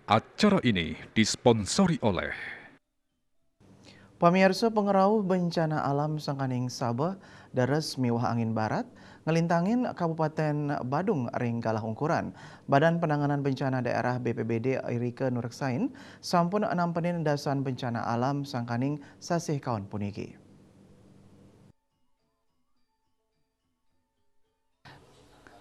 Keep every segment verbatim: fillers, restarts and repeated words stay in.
Acara ini disponsori oleh Pamiarsa, pangrauh bencana alam sangkaning sabeh, deres miwah angin barat, ngelintangin Kabupaten Badung ring galah ungkuran. Badan Penanganan Bencana Daerah B P B D irika nureksain sampun nampenin dasan bencana alam sangkaning sasih kaon puniki.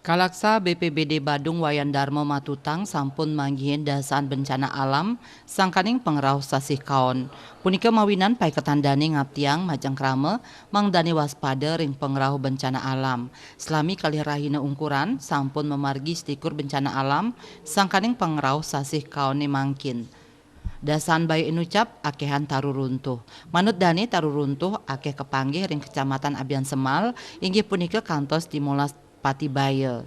Kalaksa B P B D Badung Wayan Darma Matutang sampun manggihin dasan bencana alam sangkaning pangrauh sasih kaon. Punika mawinan paiketan dane ngaptiang majeng krama mangdane waspada ring pangrauh bencana alam. Selami kalih rahina ungkuran sampun mamargi setikur bencana alam sangkaning pangrauh sasih kaone mangkin. Dasan bae inucap akehan taru runtuh. Manut dane taru runtuh akeh kapanggih ring Kecamatan Abiansemal, inggih punika kantos limolas pati baya.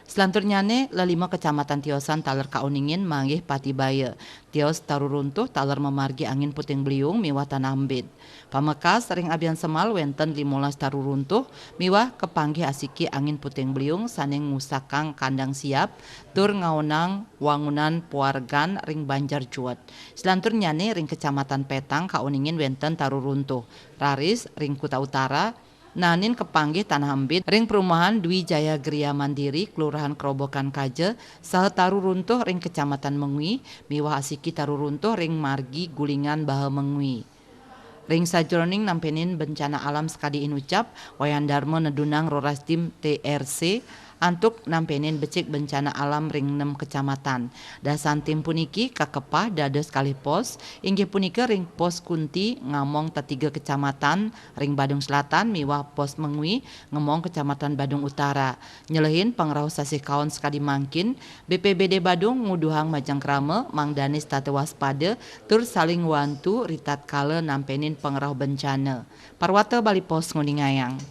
Selanturnyane lelima kecamatan tiosan taler kauningin manggih pati baya. Tios taru runtuh taler mamargi angin puting beliung miwah tanah embit. Pamekas ring Abiansemal wenten limolas taru runtuh miwah kapanggih asiki angin puting beliung sane ngusakang kandang siap tur ngaonang wangunan puargan ring Banjar Juet. Selanturnyane ring Kecamatan Petang kauningin wenten taru runtuh. Raris ring Kuta Utara naenin kapanggih tanah embit ring perumahan Dwi Jaya Gria Mandiri, Kelurahan Kerobokan Kaja, saha taru runtuh ring Kecamatan Mengwi, miwah asiki taru runtuh ring margi Gulingan Baha Mengwi. Ring sajroning nampenin bencana alam sakadi inucap, Wayan Darma nedunang Rorasdim T R C antuk nampenin becik bencana alam ring nem kecamatan. Dasan tim puniki kakepah dados kalih pos, inggih punika ring Pos Kunti ngamong tetiga kecamatan ring Badung Selatan miwah Pos Mengwi ngemong Kecamatan Badung Utara. Nyelehin pangrauh sasih kaon sakadi mangkin, B P B D Badung nguduhang majeng krama mangdane setata waspada tur saling ngwantu ritatkala nampenin pangrauh bencana. Parwata Bali Post nguningayang.